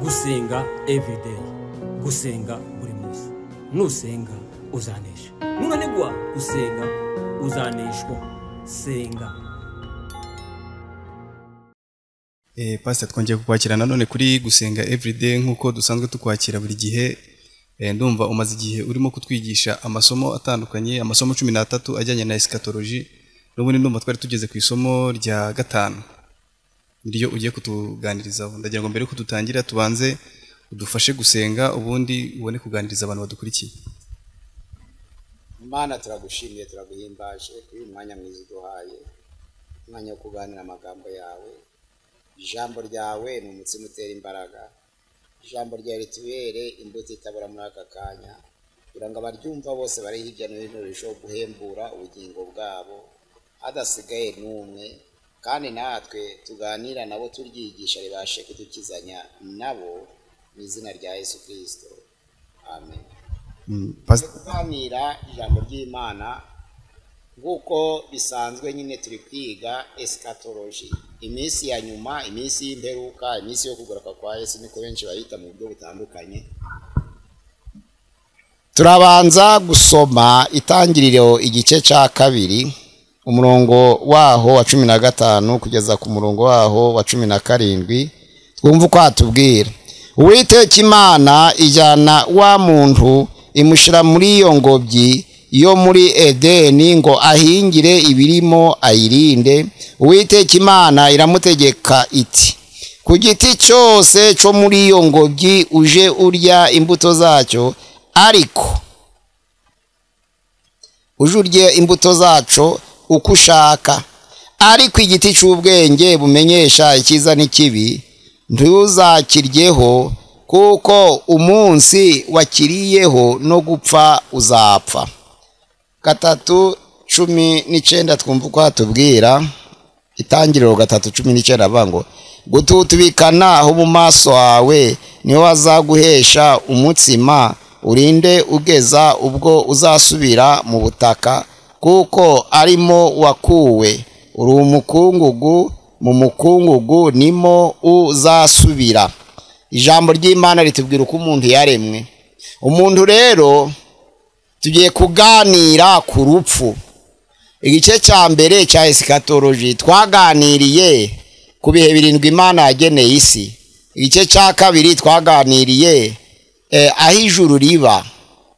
Gusenga everyday, gusenga buri munsi. Nusenga uzanesha, nunanigwa gusenga uzaneshwa. Senga. Pastor, twongeye kukwakira nanone kuri Gusenga Everyday nkuko dusanzwe tukwakira buri gihe. Ndumva umaze igihe urimo kutwigisha amasomo atandukanye, amasomo 13 ajyanye na eschatology. N'ubundi ndumva twari tugeze ku isomo rya 5 niryo ugiye kutuganirizaho. Ndagira ngo mbere ko dutangira tubanze udufashe gusenga, ubundi ubone kuganiriza abantu badukurikiye. Imana, turagushimiye, turaguhimbaje kuri uyu mwanya mwiza uduhaye, umwanya wo kuganira amagambo yawe. Ijambo ryawe ni umutsima utera imbaraga, ijambo ryawe ritubere imbuto itabura muri aka kanya, kugira ngo abaryumva bose bari hirya no hino barusheho guhembura ubugingo bwabo hadasigaye n'umwe, kandi natwe tuganira nabo turyigisha ribashe kudukizanya nabo mu izina rya Yesu Kristo, amen. Tuganira ijambo ry'Imana nk'uko bisanzwe nyine, turi kwiga eschatology, iminsi ya nyuma, iminsi y'imperuka, iminsi yo kugaruka kwa Yesu, niko benshi bayita mu buryo butandukanye. Turabanza gusoma Itangiriro igice cya 2, umurongo waho wa 15 kugeza ku murongo waho wa 17, twumva uko atubwira. Uwiteka Imana ijyana wa muntu imushyira muri iyo ngobyi yo muri Edeni ngo ahingire ibirimo ayirinde. Uwiteka Imana iramutegeka iti: ku giti cyose cyo muri iyo ngobyi uje urya imbuto zacyo, ariko uje urye imbuto zacyo uko ushaka, ariko igiti cy'ubwenge bumenyesha icyiza n'ikibi ntuzakiryeho, kuko umunsi wakiriyeho no gupfa uzapfa. 3:19 twumva uko hatubwira. Itangiriro 3:19 avuga ngo gututubikana aho mu maso hawe niho hazaguhesha umutsima, urinde ugeza ubwo uzasubira mu butaka, kuko arimo wakuwe, uri umukungugu, mu mukungugu nimo uzasubira. Ijambo ry'Imana ritubwira uko umuntu yaremwe. Umuntu rero tugiye kuganira ku rupfu. Igice cya mbere cya eschatology twaganiriye ku bihe 7 Imana yageneye isi. Igice cya 2 twaganiriye aho ijuru riba,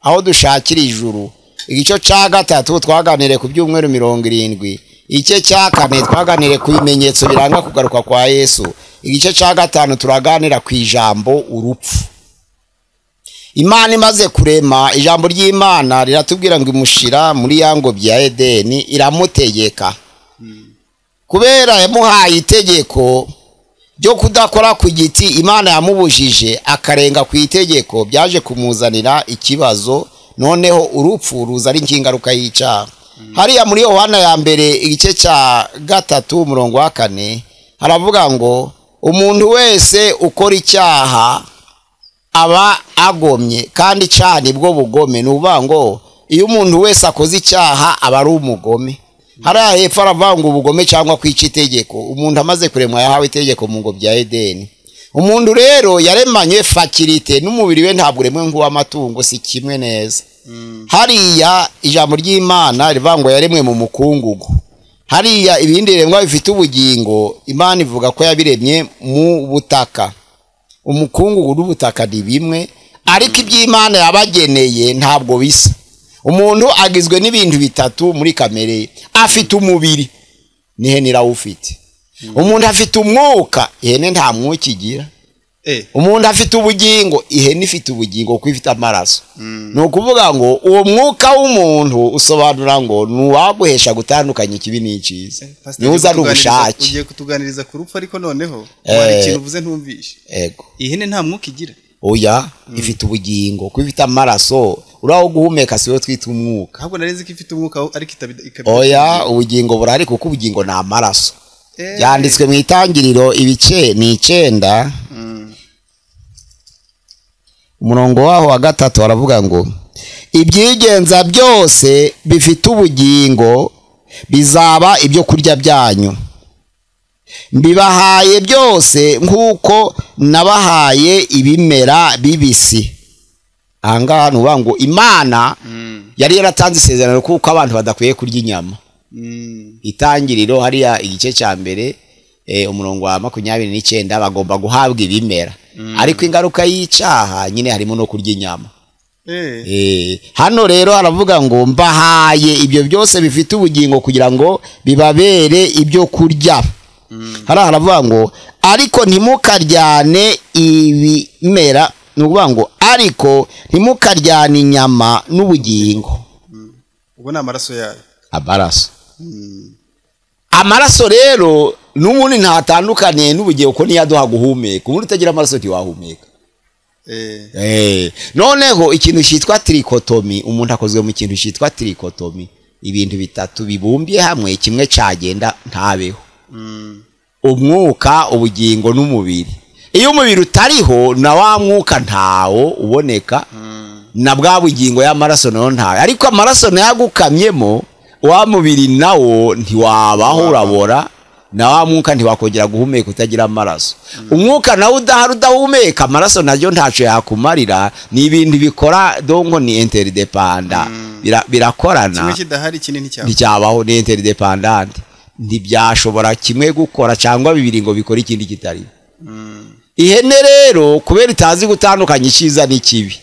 aho dushakira ijuru. Igice cya 3 twaganiriye ku byumweru 70. Igice cya 4 twaganiriye ku bimenyetso biranga kugaruka kwa Yesu. Igice cya 5 turaganira ku ijambo urupfu. Imana imaze kurema, ijambo ry'Imana riratubwira ngo imushira muri ya ngobyi ya Edeni iramutegeka. Kubera yamuhaye itegeko ryo kudakora ku giti Imana yamubujije, akarenga ku itegeko, byaje kumuzanira ikibazo. Noneho urupfu ruza ari ingaruka y'icyaha. Hariya muri Yohana ya mbere igice cya 3 umurongo wa 4 haravuga ngo umuntu wese ukora icyaha aba agomye, kandi icyaha nibwo bugome. Ni ukuvuga ngo iyo umuntu wese akoze icyaha aba ari umugome. Hariya hepfo aravuga ngo ubugome cyangwa kwica itegeko. Umuntu amaze kuremwa yahawe itegeko mu ngobyi ya Edeni. Umuntu rero yaremanywe fakirite, n'umubiri we ntabwo uremwe nk'uw'amatungo, si kimwe neza. Hariya ijambo ry'Imana rivuga ngo yaremwe mu mukungugu. Hariya ibindi biremwa bifite ubugingo Imana ivuga ko yabiremye mu butaka. Umukungugu n'ubutaka ni bimwe, ariko iby'Imana yabageneye ntabwo bisa. Umuntu agizwe n'ibintu bitatu muri kamere: afite umubiri, n'ihene irawufite. Umuntu afite umwuka, ihene nta mwuka igira. Umuntu afite ubugingo, ihene ifite ubugingo kuko ifite amaraso. Ni ukuvuga ngo uwo mwuka w'umuntu usobanura ngo ni uwaguhesha gutandukanya ikibi n'icyiza, niwo uzana ubushake. Ugiye kutuganiriza ku rupfu, ariko noneho hari ikintu uvuze ntumvishe. Ihene nta mwuka igira? Oya, ifite ubugingo kuko ifite amaraso. Uraho guhumeka siwe twita umwuka. Ahubwo nari nzi ko ifite umwuka ariko ikabita. Oya, ubugingo burahari kuko ubugingo ni amaraso. Yanditswe mu Itangiriro ibice ni 9, umurongo waho wa 3 aravuga ngo ibyigenza byose bifite ubugingo bizaba ibyo kurya byanyu. Mbibahaye byose nk'uko nabahaye ibimera bibisi. Ahangaha nuvuga ngo Imana yari yaratanze isezerano kuko abantu badakwiye kurya inyama. Itangiriro hariya igice cya mbere umurongo wa 29 bagomba guhabwa ibimera. Ariko ingaruka y'icyaha nyine harimo no kurya inyama. Hano rero haravuga ngo mbahaye ibyo byose bifite ubugingo kugira ngo bibabere ibyo kurya. Hariya haravuga ngo ariko ntimukaryane ibimera, ni ukuvuga ngo ariko ntimukaryane inyama n'ubugingo. Ubwo ni amaraso yayo. Amaraso. Amaraso rero n'ubundi ntatandukaniye n'ubugingo kuko niyo aduha guhumeka. Ubundi utagira amaraso ntiwahumeka. Noneho ikintu cyitwa trikotomi, umuntu akozwe mu kintu cyitwa trikotomi, ibintu bitatu bibumbiye hamwe kimwe cyagenda ntabeho. Umwuka, ubugingo n'umubiri. Iyo umubiri utariho na wa mwuka ntawo uboneka, na bwa bugingo y'amaraso nayo ntayo. Ariko amaraso nayagukamyemo wa mubiri nawo ntiwabaho, urabora, na wa mwuka ntiwakongera guhumeka utagira amaraso. Umwuka nawo udahari udahumeka, amaraso nayo ntaco yakumarira. Ni ibintu bikora, donko ni interdependant, birakorana. Kimwe kidahari ikindi nticyabaho, ni interdependant. Ntibyashobora kimwe gukora cyangwa bibiri ngo bikore ikindi kitari. Ihene rero kubera itazi gutandukanya icyiza n'ikibi,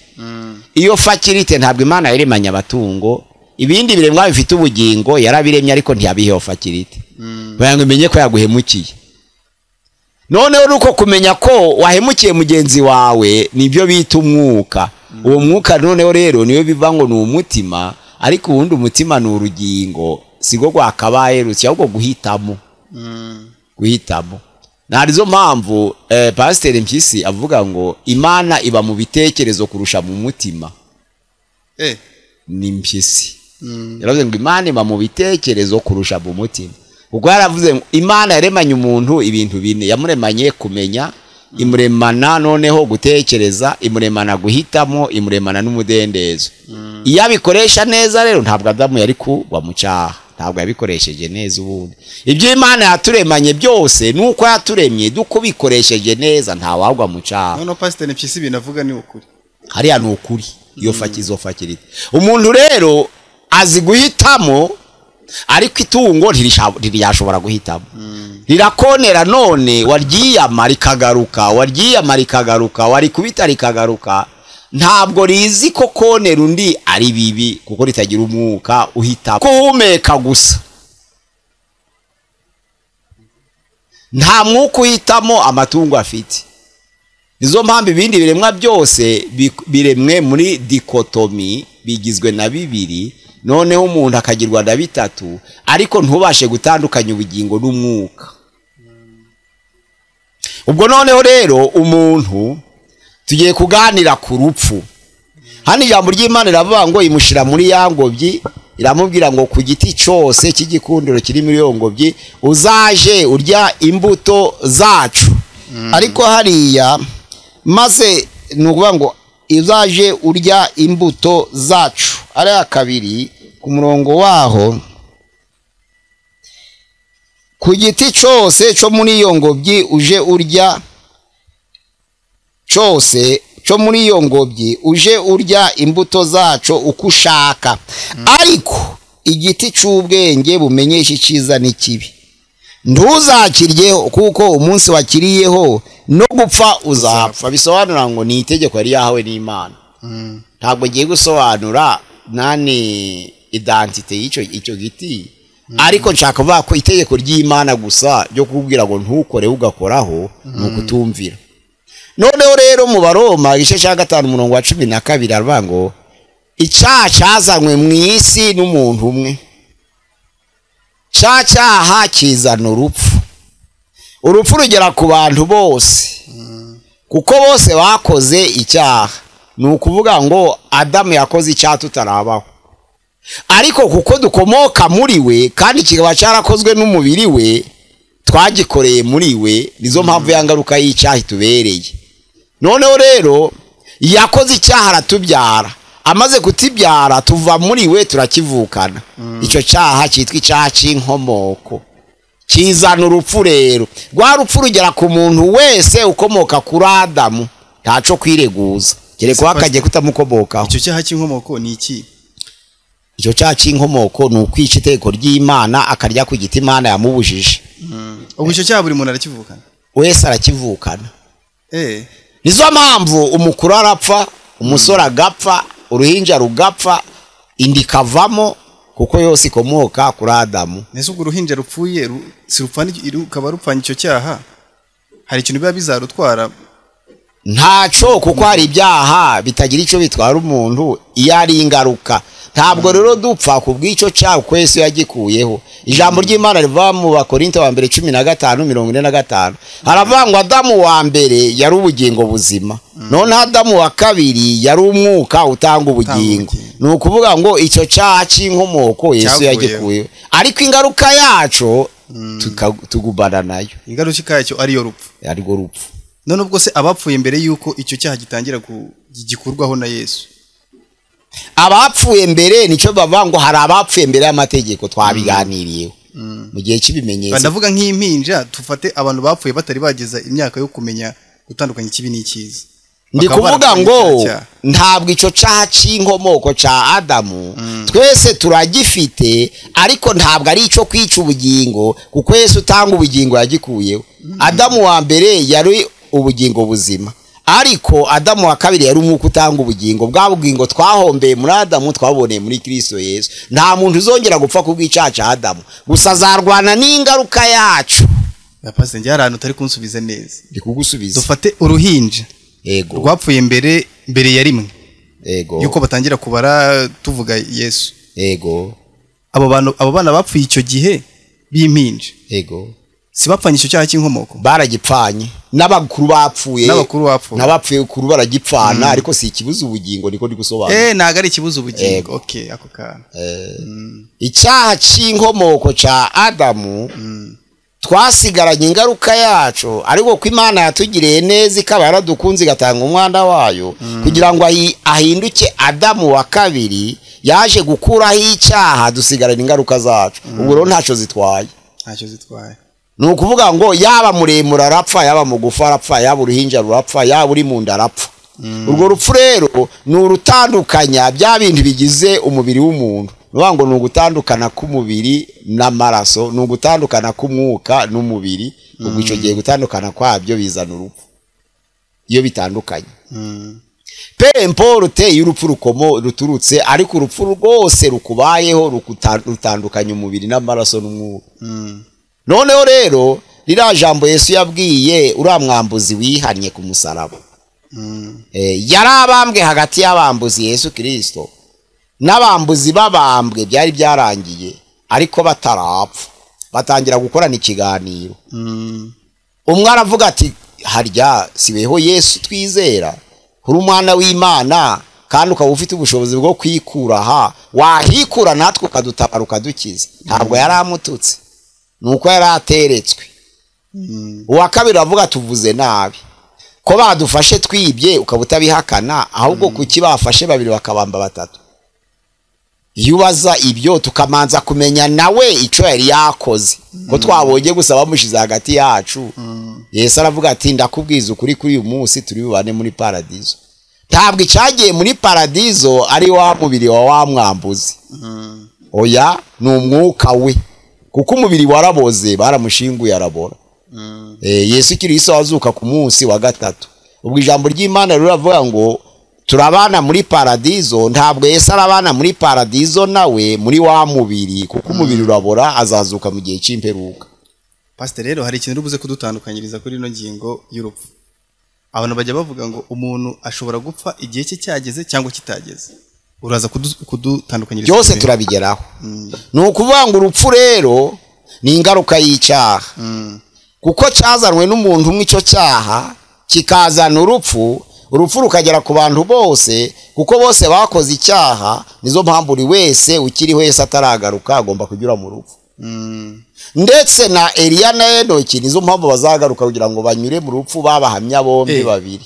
iyo fakirite ntabwo Imana yaremanye abatungo. Ibindi biremwa bifite ubugingo yarabiremye ariko ntiyabiheho fakirite. Ngo imenye ko yaguhemukiye. Noneho nuko kumenya ko wahemukiye mugenzi wawe nibyo bita umwuka. Uwo mwuka noneho rero niyo biva ngo ni umutima, ariko ubundi umutima ni urugingo, sigo rwakabaye rusi ahubwo guhitamo. Guhitamo. Narizo mpamvu Pasiteri Mpyisi avuga ngo Imana iba mu bitekerezo kurusha mu mutima. Ni Mpyisi. Yaravuze ngo Imana iba mu bitekerezo kurusha mu mutima. Ubwo yaravuze ngo Imana yaremanye umuntu ibintu bine, yamuremanye kumenya, imuremana noneho gutekereza, imuremana guhitamo, imuremana n'umudendezo. Iyo abikoresha neza rero ntabwo Adamu yari kugwa mu cyaha, ntabwo yabikoresheje neza. Ubundi ibyo Imana yaturemanye byose nuko yaturemye dukubikoresheje neza ntawagwa mu cyaha. Noneho Pasiteri Mpyisi ibintu avuga ni ukuri. Hariya ni ukuri. Iyo fakizo fakirite. Umuntu rero azi guhitamo, ariko itungo ntiryashobora guhitamo. Rirakonera none waryiyama rikagaruka, waryiyama rikagaruka, warikubita rikagaruka. Ntabwo rizi ko konera undi ari bibi kuko ritagira umwuka uhitamo. Kuhumeka gusa. Nta mwuka uhitamo amatungo afite. Nizo mpamvu ibindi biremwa byose biremwe muri dikotomi, bigizwe na bibiri, noneho umuntu akagirwa na bitatu, ariko ntubashe gutandukanya ubugingo n'umwuka. Ubwo noneho rero umuntu tugiye kuganira ku rupfu. Hano ijambo ry'Imana riravuga ngo imushira muri ya ngobyi, iramubwira ngo ku giti cyose cy'igikundiro kiri muri iyo ngobyi uzaje urya imbuto zacu. Ariko hariya maze ni ukuvuga ngo uzaje urya imbuto zacu. Ariya kabiri ku murongo waho, ku giti cyose cyo muri iyo ngobyi uje urya cyose cyo muri iyo ngobyi uje urya imbuto zaco uko ushaka, ariko igiti cy'ubwenge bumenyesha icyiza n'ikibi ntuzakiryeho, kuko umunsi wakiriyeho no gupfa uzapfa. Bisobanura ngo ni itegeko yari yahawe n'Imana. Ntabwo ngiye gusobanura nani identite y'icyo icyo giti, ariko nshaka kuvuga ko itegeko ry'Imana gusa ryo kubwira ngo ntukore ugakoraho ni ukutumvira. Noneho rero mu Baroma igice cya 5 umurongo wa 12 aravuga ngo icyaha cyazanywe mu isi n'umuntu umwe, cyaha kizana urupfu. Urupfu rugera ku bantu bose kuko bose bakoze icyaha. Ni ukuvuga ngo Adamu yakoze icyaha tutarabaho, ariko kuko dukomoka muri we kandi kikaba cyarakozwe n'umubiri we, twagikoreye muri we, nizo mpamvu yangaruka y'icyaha itubereye. Noneho rero yakoze icyaha aratubyara, amaze kutibyara tuva muri we turakivukana. Icyo cyaha cyitwa icyaha cy'inkomoko. Kizana urupfu rero. Rwa rupfu rugera ku muntu wese ukomoka kuri Adamu, ntaco kwireguza. Kereka wakagiye kutamukomokaho. Icyo cyaha cy'inkomoko ni iki? Icyo cyaha cy'inkomoko ni ukwica itegeko ry'Imana akarya ku giti Imana yamubujije. Ubwo icyo cyaha buri muntu arakivukana? Wese arakivukana. Nizo mpamvu umukuru arapfa, umusore agapfa, uruhinja rugapfa, inda ikavamo, kuko yose ikomoka kuri Adamu. Nese ubwo uruhinja rupfuye si rukaba rupfanye icyo cyaha, hari ikintu biba bizarutwara? Ntaco, kuko hari ibyaha bitagira icyo bitwara umuntu iyo ari ingaruka. Ntabwo rero dupfa ku bw'icyo cyaha kuko Yesu yagikuyeho. Ijambo ry'Imana riva mu Bakorinto wa mbere 15:45, haravuga ngo Adamu wa mbere yari ubugingo buzima, none Adamu wa kabiri yari umwuka utanga ubugingo. Ni ukuvuga ngo icyo cyaha cy'inkomoko Yesu yagikuyeho, ariko ingaruka yaco tugubana nayo. Ingaruka yacyo ariyo rupfu, arirwo rupfu. None ubwo se abapfuye mbere yuko icyo cyaha gitangira gikurwaho na Yesu, abapfuye mbere nicyo bavuga ngo hari abapfuye mbere y'amategeko, twabiganiriyeho mu gihe cy'ibimenyetso. Ndavuga nk'impinja, tufate abantu bapfuye batari bageza imyaka yo kumenya gutandukanya ikibi n'icyiza. Ndi kuvuga ngo ntabwo icyo cyaha cy'inkomoko cya Adamu twese turagifite, ariko ntabwo ari icyo kwica ubugingo, kuko Yesu utanga ubugingo yagikuyeho. Adamu wa mbere yari ubugingo buzima, ariko Adamu wa kabiri yari umwuka utanga ubugingo. Bwa bugingo twahombeye muri Adamu twaboneye muri Kristo Yesu. Nta muntu uzongera gupfa kubw'icyaha cya Adamu, gusa azarwana n'ingaruka yacu. Pastor, njye hari ahantu utari kunsubiza neza. Ndi kugusubiza. Dufate uruhinja yego rwapfuye mbere ya rimwe, yego, yuko batangira kubara tuvuga Yesu, yego, abo bantu, abo bana bapfuye icyo gihe b'impinja, yego, si bapfanye icyo cyaha cy'inkomoko? Baragipfanye. N'abakuru bapfuye, n'abapfuye kuru baragipfana, ariko si ikibuza ubugingo, niko ndi gusobanura. Ntago ari ikibuza ubugingo. Okay, ako kana. Icyaha cy'inkomoko cya Adamu twasigaranye ingaruka yaco, ariko ko Imana yatugiriye neza ikaba yaradukunze igatanga umwana wayo kugira ngo ahinduke Adamu wa kabiri, yaje gukuraho icyaha, dusigarana ingaruka zacu. Ubwo rero ntaco zitwaye. Ntacyo zitwaye. Ni ukuvuga ngo yaba muremure arapfa, yaba mugufi arapfa, yaba uruhinja rurapfa, yaba uri mu nda arapfa. Urwo rupfu rero ni urutandukanya bya bintu bigize umubiri w'umuntu. Ni ukuvuga ngo ni ugutandukana k'umubiri n'amaraso, ni ugutandukana k'umwuka n'umubiri. Ubwo icyo gihe gutandukana kwabyo bizana urupfu iyo bitandukanye. Peu importe y'urupfu rukomo ruturutse, ariko urupfu rwose rukubayeho rutandukanya umubiri n'amaraso n'umwuka. Noneho rero ririya jambo Yesu yabwiye uriya mwambuzi wihannye ku musaraba, yari abambwe hagati y'abambuzi Yesu Kristo n'abambuzi babambwe, byari byarangiye, ariko batarapfa batangira gukorana ikiganiro. Umwe aravuga ati harya siweho Yesu twizera, uri umwana w'Imana kandi ukaba ufite ubushobozi bwo kwikura aha, wahikura natwe ukadutabara ukadukiza. Ntabwo yari amututse, nuko yari ateretswe. Uwa kabiri aravuga tuvuze nabi, ko badufashe twibye ukaba utabihakana, ahubwo kuki bafashe babiri bakabamba batatu? Iyo ubaza ibyo tukamanza kumenya nawe icyo yari yakoze, ko twabonye gusa bamushize hagati yacu. Yesu aravuga ati ndakubwiza ukuri, kuri uyu munsi turi bubane muri paradizo. Ntabwo icyagiye muri paradizo ari wa mubiri wa wa mwambuzi, oya, ni umwuka we, kuko umubiri waraboze, baramushinguye arabora. Yesu Kristo azuka ku munsi wa gatatu. Ubwo ijambo ry'Imana riravuga ngo turabana muri paradizo. Ntabwo Yesu arabana muri paradizo nawe muri wa mubiri, kuko umubiri urabora, azazuka mu gihe cy'imperuka. Pastor, rero hari ikintu ubuze kudutandukanyiriza kuri ino ngingo y'urupfu. Abantu bajya bavuga ngo umuntu ashobora gupfa igihe cye cyageze cyangwa kitageze. Uraza kudutandukanyiriza byose turabigeraho. Ni ukuvuga ngo urupfu rero ni ingaruka y'icyaha, kuko cyazanwe n'umuntu umwe, icyo cyaha kikazana urupfu, urupfu rukagera ku bantu bose, kuko bose bakoze icyaha. Nizo mpamvu buri wese ukiriho Yesu ataragaruka agomba kunyura mu rupfu. Ndetse na Eliya na Enoki, nizo mpamvu bazagaruka kugira ngo banyure mu rupfu babahamya bombi babiri.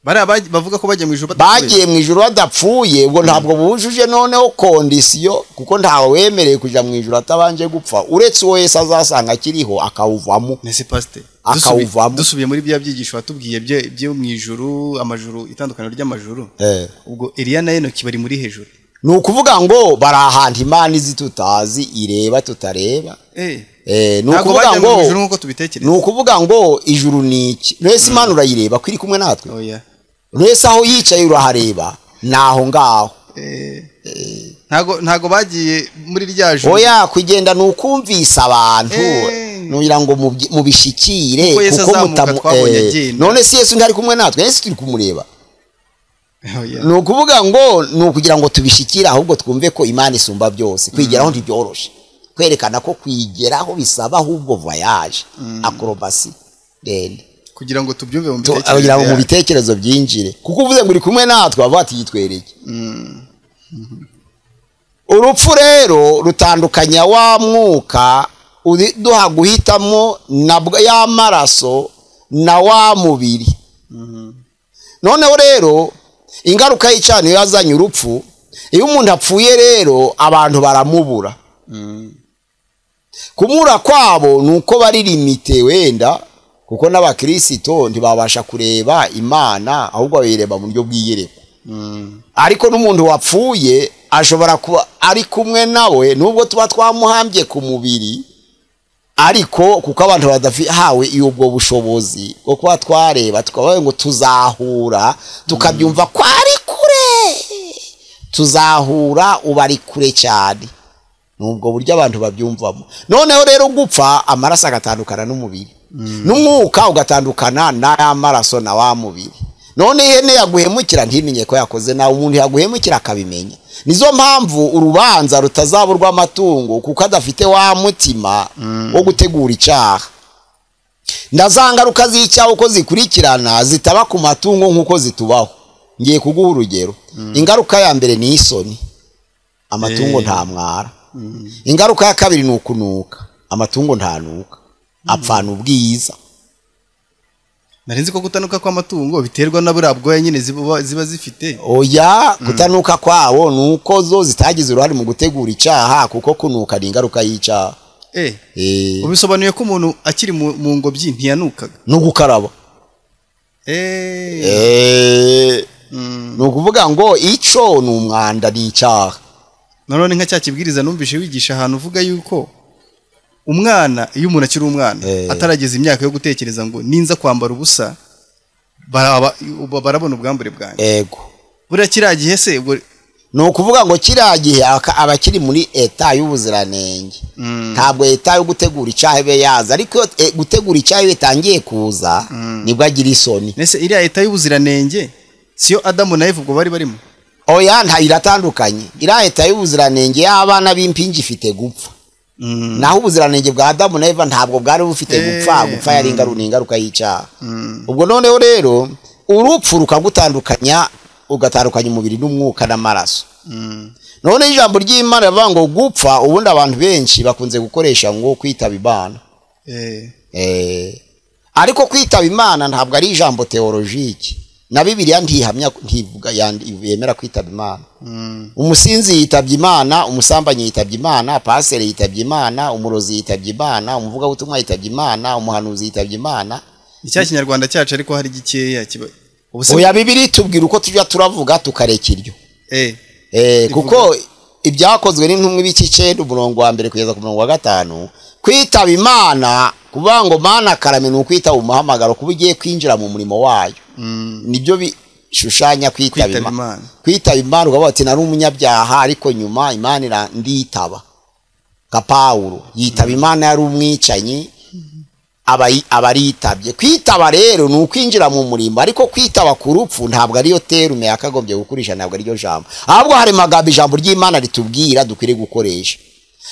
Bavuga ko bagiye mu ijuru badapfuye. Bagiye mu ijuru badapfuye, ubwo ntabwo bujuje noneho condition, kuko ntawe wemereye kuja mu ijuru atabanje gupfa, uretse uwo Yesu azasanga akiriho akawuvamo. Nese pastor, akawuvamo. Dusubiye muri bya byigisho watubwiye byo mu ijuru, amajuru, itandukaniro ry'amajuru. Ubwo Eliya na Enoki bari muri hejuru. Ni ukuvuga ngo bari ahantu Imana izi tutazi, ireba tutareba. Ni ukuvuga ngo ijuru ni iki? Rwese Imana urayireba ko iri kumwe natwe. Rwese aho yicaye urahareba, naho ngaho. Ntago bagiye muri rya juru. Oya, kugenda ni ukumvisa abantu nugira ngo mubishikire, kuko mutamu. None si Yesu ntari kumwe natwe, Yesu turi kumureba. Ni ukuvuga ngo ni ukugira ngo tubishikire, ahubwo twumve ko Imana isumba byose. Kwigeraho ntibyoroshe, kwerekana ko kwigeraho bisaba ahubwo voyage, acrobatie ndende, kugira ngo tubyumve mu bitekerezo, kugira ngo mu bitekerezo byinjire. Kuko uvuze ngo uri kumwe natwe, bavuga ati yitwereke. Urupfu rero rutandukanya wa mwuka uduha guhitamo na ya maraso na wa mubiri. Noneho rero ingaruka y'icyaha yazanye urupfu. Iyo umuntu apfuye rero abantu baramubura. Kumura kwabo nuko bari limite wenda, kuko n'abakristo ntibabasha kureba Imana, ahubwo bayireba mu buryo bw'iyerekwa. Ariko n'umuntu wapfuye ashobora kuba ari kumwe nawe, nubwo tuba twamuhambye ku mubiri, ariko kuko abantu badahawe ubwo bushobozi bwo kuba twareba, tukabaye ngo tuzahura, tukabyumva ko ari kure, tuzahura ubari kure cyane. Nubwo buryo abantu babyumvamo. Noneho rero gupfa, amaraso agatandukana n'umubiri, n'umwuka ugatandukana n'amaraso na wa mubiri. None ihene yaguhemukira ntimenye ko yakoze, nawe umuntu yaguhemukira akabimenya. Nizo mpamvu urubanza rutazaburwa amatungo, kuko adafite wa mutima wo gutegura icyaha. Ndazangaruka z'icyaha uko zikurikirana zitaba ku matungo nkuko zitubaho. Ngiye kuguha urugero. Ingaruka ya mbere ni isoni, amatungo nta mwara. Ingaruka ya kabiri ni ukunuka, amatungo ntanuka, apfana ubwiza. Narinzi ko kutanuka kw'amatungo biterwa na buriya bwoya nyine ziba zifite. Oya, kutanuka kwawo nuko zo zitagize uruhare mu gutegura icyaha, kuko kunuka ni ingaruka y'icyaha. Ubisobanuye ko umuntu akiri mu ngobyi ntiyanukaga no gukaraba. Ni ukuvuga ngo ico ni umwanda, ni icyaha. None nka cya kibwiriza numvise wigisha ahantu uvuga yuko umwana, iyo umuntu akiri umwana atarageza imyaka yo gutekereza ngo ninza kwambara ubusa barabona ubwambure bwanjye. Yego. Buriya kiriya gihe se ubwo ni ukuvuga ngo kiriya gihe abakiri muri eta y'ubuziranenge. Ntabwo eta yo gutegura icyaha ibe yaza, ariko gutegura icyaha bitangiye kuza nibwo agira isoni. Nese iriya eta y'ubuziranenge siyo Adamu na Eva ubwo bari barimo? Oya, nta iratandukanye. Iriya eta y'ubuziranenge y'abana b'impinja ifite gupfa. Naho ubuziranenge bwa Adamu na Eva ntabwo bwari bufite gupfa. Gupfa yari ingaruka y'icyaha. Ubwo noneho rero urupfu rukagutandukanya, ugatandukanya umubiri n'umwuka n'amaraso. None ijambo ry'Imana rivuga ngo gupfa, ubundi abantu benshi bakunze gukoresha ngo kwitaba Imana. Ariko kwitaba Imana ntabwo ari ijambo theologique. Na Bibiliya ntihamya, ntivuga yemera kwitaba Imana. Umusinzi yitabye Imana, umusambanyi yitabye Imana, pasere yitabye Imana, umurozi yitabye Imana, umuvugabutumwa yitabye Imana, umuhanuzi yitabye Imana. Icya kinyarwanda cyacu ariko hari gikeya kiba. Oya, Bibiliya itubwira uko tujya turavuga tukareka iryo. Kuko ibyakozwe n'intumwa ibice 9 umurongo wa 1 kugeza ku murongo wa 5, kwitaba Imana kuvuga ngo Mana karame ni ukwitaba umuhamagaro, kuba ugiye kwinjira mu murimo wayo. Nibyo bishushanya kwitaba Imana. Kwitaba Imana ukavuga ati nari umunyabyaha, ariko nyuma Imana nditaba. Nka Pawulo yitaba Imana yari umwicanyi, abaritabye. Kwitaba rero ni ukwinjira mu murimo, ariko kwitaba ku rupfu ntabwo ariyo terume yakagombye gukoresha, ntabwo ariyo jambo. Ahubwo hari magambo ijambo ry'Imana ritubwira dukwiriye gukoresha.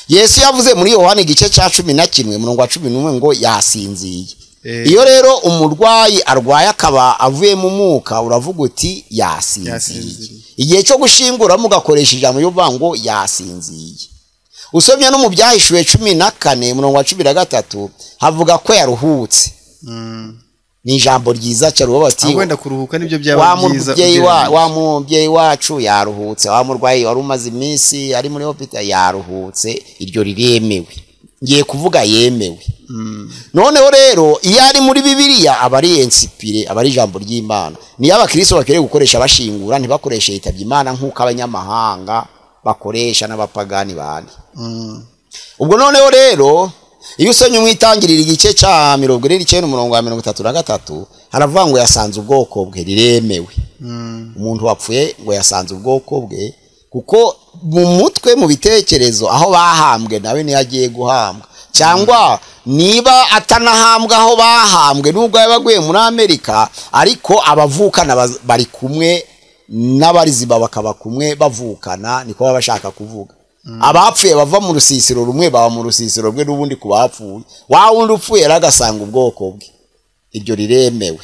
Yesu yavuze muri Yohana igice cya 11 umurongo wa 11 ngo yasinziye. Iyo rero umurwayi arwaye akaba avuye mu mwuka, uravuga uti yasinziye. Igihe cyo gushingura mugakoresha ijambo yo ngo yasinziye. Usomye no mu Byahishuwe 14 umurongo wa 13 havuga ko yaruhutse. Ni ijambo ryiza cyane bati wenda kuruhuka nibyo byaba byiza. Wa mubyeyi wacu yaruhutse, wa murwayi wari umaze iminsi ari muri hospital yaruhutse, iryo riremewe. Ngiye kuvuga yemewe. Noneho rero iyo ari muri Bibiliya aba ari inspiré, aba ari ijambo ry'Imana. Niyo abakristo bakwiriye gukoresha bashingura, ntibakoreshe yitabye Imana nk'uko abanyamahanga bakoresha n'abapagani bandi. Ubwo noneho rero iyo usomye mu Itangiriro igice cya 49 umurongo wa 33 haravuga ngo yasanze ubwoko bwe, riremewe. Umuntu wapfuye ngo yasanze ubwoko bwe, kuko mu mutwe mu bitekerezo aho bahambwe nawe niyo agiye guhambwa, cyangwa niba atanahambwa aho bahambwe nubwo yabaguye muri Amerika, ariko abavukana bari kumwe n'abariziba bakaba kumwe bavukana, niko baba bashaka kuvuga. Abapfuye bava mu rusisiro rumwe baba mu rusisiro rwe n'ubundi ku bapfuye, wa wundi upfuye agasanga ubwoko bwe, iryo riremewe.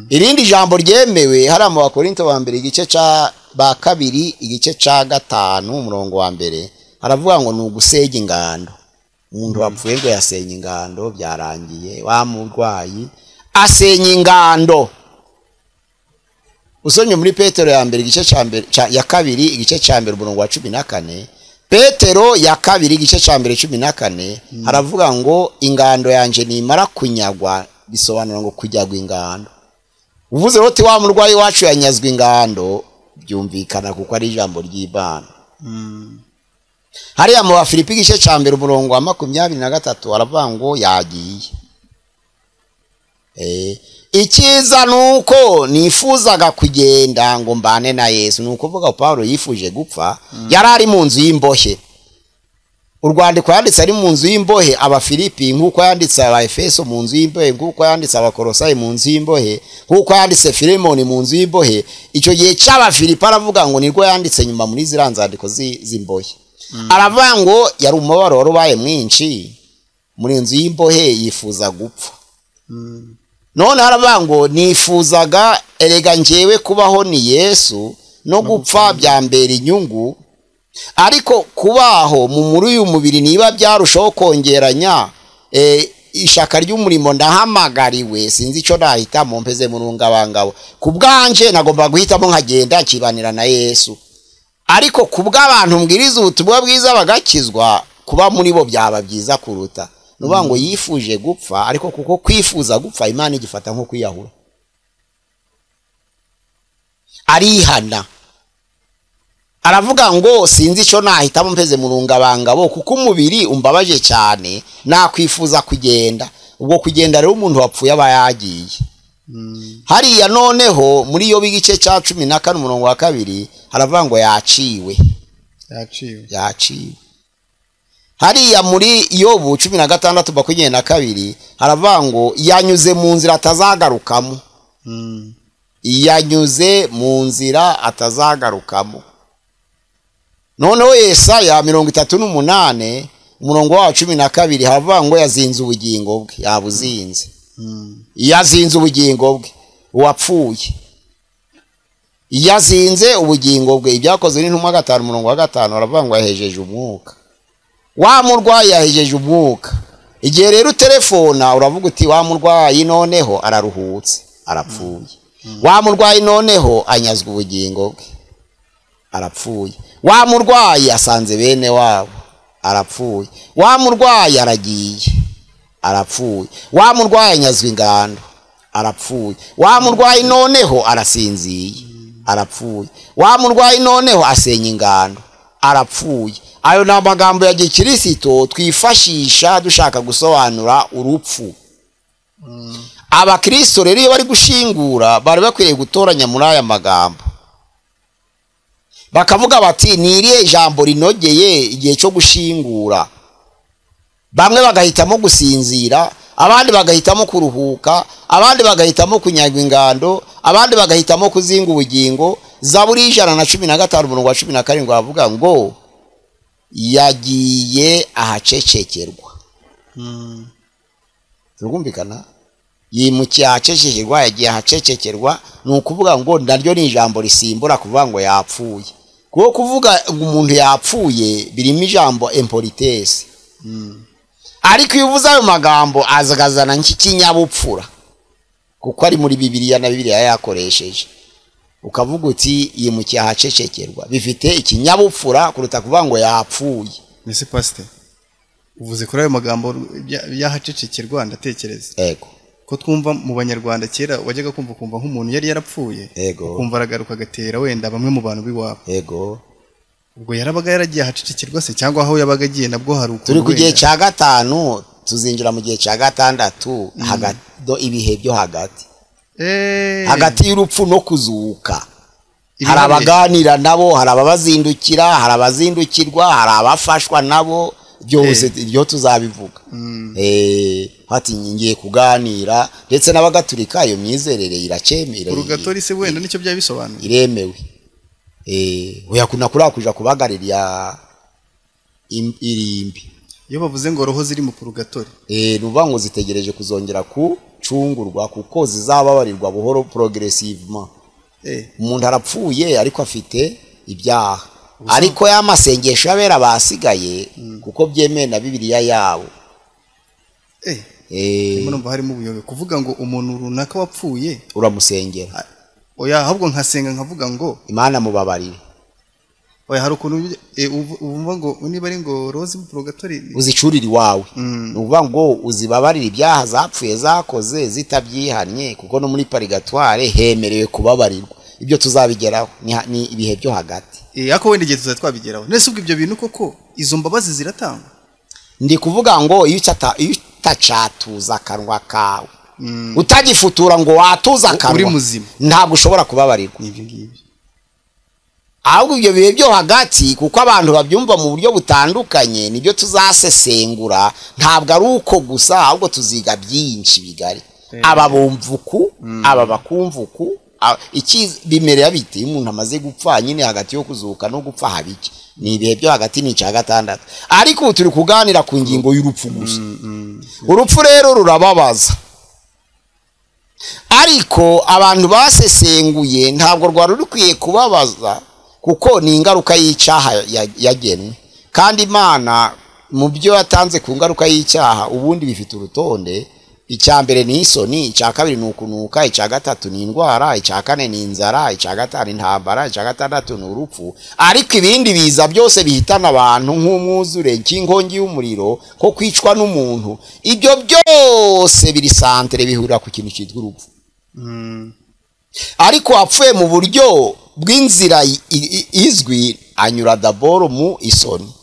Irindi jambo ryemewe hari mu Bakorinto ba mbere igice cya ba kabiri igice cya 5 umurongo wa mbere haravuga ngo ni ugusenya ingando. Umuntu wapfuye ngo yasenya ingando, byarangiye. Wa murwayi asenya ingando. Usomye muri Petero ya mbere igice cya mbere ya kabiri igice cya mbere umurongo wa 14, Petero ya kabiri igice cya mbere 14 haravuga ngo ingando yanje nimara kunyagwa, bisobanura ngo kujyagwa ingando. Uvuze roti wa murwayi wacu yanyazwe ingando, byumvikana kuko ari ijambo ry'Imana. Hariya mu Bafilipi igice cya mbere umurongo wa 23 haravuga ngo yagiye. Icyiza nuko nifuzaga kugenda ngo mbane na Yesu. Nuko kuvuga Paulo yifuje gupfa, yari ari mu nzu y'imbohe. Urwandiko yanditse ari mu nzu y'imbohe Abafilipi, nkuko yanditse Abaefeso mu nzu y'imbohe, nkuko yanditse Abakolosayi mu nzu y'imbohe, nkuko yanditse Filemoni mu nzu y'imbohe. Icyo gihe cy'Abafilipi aravuga ngo nirwo yanditse nyuma muri ziriya nzandiko z'imbohe. Aravuga ngo yari umubabaro wari ubaye mwinshi muri nzu y'imbohe, yifuza gupfa. None haravuga ngo nifuzaga erega njyewe kubaho ni Yesu, no gupfa byambera inyungu, ariko kubaho mu muri uyu mubiri niba byarushaho kongeranya ishaka ry'umurimo ndahamagariwe, sinzi icyo nahitamo mpeze mu rungabangabo. Ku bwanje nagomba guhitamo nkagenda nkibanira na Yesu, ariko ku bw'abantu mbwiriza ubutumwa bwiza bagakizwa, kuba muri bo byaba byiza kuruta. Nuvuga ngo yifuje gupfa, ariko kuko kwifuza gupfa Imana igifata nko kwiyahura. Arihana aravuga ngo sinzi icyo nahitamo mpeze mu rungabangabo, kuko umubiri umbabaje cyane, nakwifuza kugenda. Ubwo kugenda rero umuntu wapfuye aba yagiye. Hariya noneho muri yo igice cya 14 umurongo wa 2 haravuga ngo yaciwe. Yaciwe. Hariya muri Yobu 16:22 haravuga ngo yanyuze mu nzira atazagarukamo. Yanyuze mu nzira atazagarukamo. Noneho Yesaya 38 umurongo wa 12 haravuga ngo yazinze ubugingo bwe, yabuzinze. Yazinze ubugingo bwe, uwapfuye. Yazinze ubugingo bwe. Ibyakozwe n'intumwa 5 umurongo wa 5 haravuga ngo yahejeje umwuka. Wa murwayi yahejeje umwuka. Igihe rero telefona uravuga uti wa murwayi noneho araruhutse, arapfuye. Wa murwayi noneho anyazwe ubugingo bwe, arapfuye. Wa murwayi asanze bene wabo, arapfuye. Wa murwayi aragiye, arapfuye. Wa murwayi anyazwe ingando, arapfuye. Wa murwayi noneho arasinziye, arapfuye. Wa murwayi noneho asenya ingando, arapfuye. Ayo ni amagambo ya gikirisito twifashisha dushaka gusobanura urupfu. Abakristo rero iyo bari gushingura bari bakwiriye gutoranya muri aya magambo, bakavuga bati ni irihe jambo rinogeye igihe cyo gushingura. Bamwe bagahitamo gusinzira, abandi bagahitamo kuruhuka, abandi bagahitamo kunyagwa ingando, abandi bagahitamo kuzinga ubugingo. Zaburi 115 umurongo wa 17 avuga ngo yagiye ahacecekerwa. Turumvikana? Yimukiye ahacecekerwa, yagiye ahacecekerwa, ni ukuvuga ngo naryo ni ijambo risimbura kuvuga ngo yapfuye. Kuko kuvuga ngo umuntu yapfuye birimo ijambo impolitesse. Ariko iyo uvuze ayo magambo azagazana nk'ikinyabupfura. Kuko ari muri Bibiliya na Bibiliya yakoresheje. Ukavuga uti yimukiye ahacecekerwa, bifite ikinyabupfura kuruta kuvuga ngo yapfuye. Mbese pastor, uvuze kuri ayo magambo y'ahacecekerwa, ndatekereza ego ko twumva mu Banyarwanda kera wajyaga kumva ukumva nk'umuntu yari yarapfuye, ego ukumva aragaruka agatera wenda bamwe mu bantu b'iwabo. Ego ubwo yarabaga yaragiye ahacecekerwa se, cyangwa aho yabaga agiye nabwo hari ukuntu? Turi ku gihe cya 5, tuzinjira mu gihe cya 6, hagati ibihe byo hagati, hagati y'urupfu no kuzuka. Hari abaganira nabo, hari ababazindukira, hari abazindukirwa, hari abafashwa nabo, byose ibyo tuzabivuga. Hati ngiye kuganira ndetse n'abagatulika, iyo myizerere iracemera. Urugatori se wenda nicyo byaba bisobanuye? Iremewe. Oya kuna kuri kuja kubagarira irimbi. Iyo bavuze ngo roho ziri mu purugatori, nuvuga ngo zitegereje kuzongera kucungurwa, kuko zizababarirwa buhoro, progressivement. Umuntu arapfuye ariko afite ibyaha, ariko ya masengesho y'abera basigaye, kuko byemewe na Bibiliya yabo. Ndumva harimo ubuyobe kuvuga ngo umuntu runaka wapfuye uramusengera. Oya, ahubwo nkasenga nkavuga ngo Imana mubabarire. Oya, hari ukuntu uvuga ngo niba ari ngo rozi mu purgatori uzicurira iwawe, ni ukuvuga ngo uzibabarire ibyaha zapfuye zakoze zitabyihannye, kuko no muri purigatoire hemerewe kubabarirwa. Ibyo tuzabigeraho, ni ibihe byo hagati. Ariko wenda igihe tuzaba twabigeraho. Nese ubwo ibyo bintu koko izo mbabazi ziratangwa? Ndi kuvuga ngo iyo utacatuza akanwa kawe, utagifutura ngo watuza akanwa, ntabwo ushobora kubabarirwa. Ahubwo ibyo bihe byo hagati, kuko abantu babyumva mu buryo butandukanye, nibyo tuzasesengura. Ntabwo ari uko gusa, ahubwo tuziga byinshi bigari. Aba bumvuku, aba bakumvuku, iki bimerera bite iyo umuntu amaze gupfa nyine, hagati yo kuzuka no gupfa habiki? Ni ibihe byo hagati, ni icya 6. Ariko ubu turi kuganira ku ngingo y'urupfu gusa. Urupfu rero rurababaza, ariko abantu basesenguye ntabwo rwari rukwiye kubabaza, kuko ni ingaruka y'icyaha yagenwe. Kandi Imana mu byo yatanze ku ngaruka y'icyaha ubundi bifite urutonde. Icya mbere ni isoni, icya kabiri ni ukunuka, icya 3 ni indwara, icya 4 ni inzara, icya 5 intambara, icya 6 ni urupfu. Ariko ibindi biza byose bihitana abantu nk'umwuzure, nk'inkongi y'umuriro, ko kwicwa n'umuntu, ibyo byose biri santere bihurira ku kintu cyitwa urupfu. Ariko apfuye mu buryo bw'inzira izwi, anyura daboro mu isoni,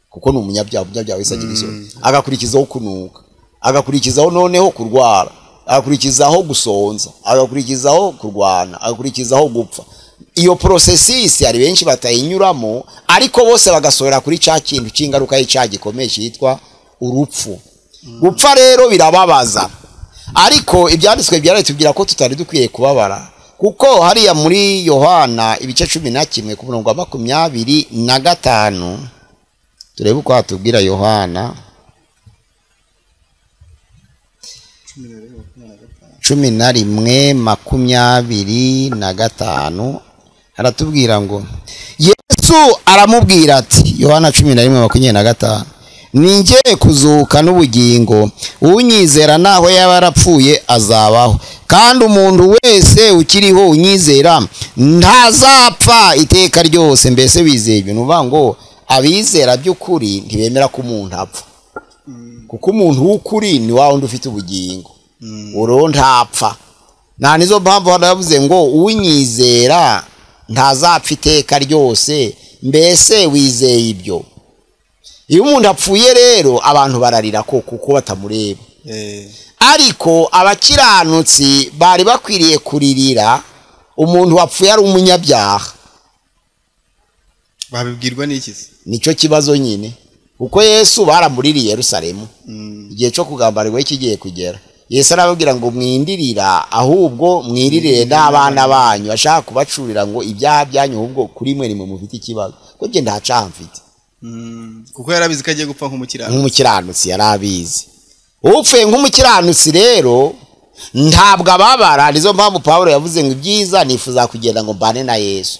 kuko ni umunyabyaha, umunyabyaha wese agira isoni, agakurikizaho kunuka, agakurikizaho noneho kurwara, agakurikizaho gusonza, agakurikizaho kurwana, agakurikizaho gupfa. Iyo processus hari benshi batayinyuramo, ariko bose bagasohora kuri cya kintu cy'ingaruka y'icyaha gikomeye cyitwa urupfu. Gupfa rero birababaza, ariko ibyanditswe byaratubwira ko tutari dukwiye kubabara, kuko hariya muri Yohana ibice 11 ku murongo wa 25, turebe uko hatubwira Yohana 11:25, haratubwira ngo Yesu aramubwira ati, Yohana 11:25, ninjye kuzuka n'ubugingo, unyizera naho yaba yarapfuye azabaho, kandi umuntu wese ukiriho unyizera ntazapfa iteka ryose. Mbese wizeye ibintu? Uvuga ngo abizera by'ukuri ntibemera ko umuntu apfa, kuko umuntu w'ukuri ni wa wundi ufite ubugingo, uro ntapfa. Nta nizo mpamvu haravuze ngo unyizera ntazapfa iteka ryose. Mbese wizeye ibyo? Iyo umuntu apfuye rero abantu bararira ko kuko batamureba. Ariko abakiranutsi bari bakwiriye kuririra umuntu wapfuye ari umunyabyaha. Babibwirwa n'iki? Nicyo kibazo nyine, kuko Yesu baramuririye Yerusalemu igihe cyo kugambarirwa kigiye kugera. Yesu arababwira ngo mwindirira, ahubwo mwiririre n'abana banyu. Ashaka kubacurira ngo ibyaha byanyu ahubwo kuri mwe nimwe mufite ikibazo, ko nge nta cyaha mfite. Kuko yarabizi ko agiye gupfa nk'umukiranutsi. Nk'umukiranutsi yarabizi. Upfuye nk'umukiranutsi rero ntabwo ababara. Nizo mpamvu Pawulo yavuze ngo ibyiza nifuza kugenda ngo mbane na Yesu.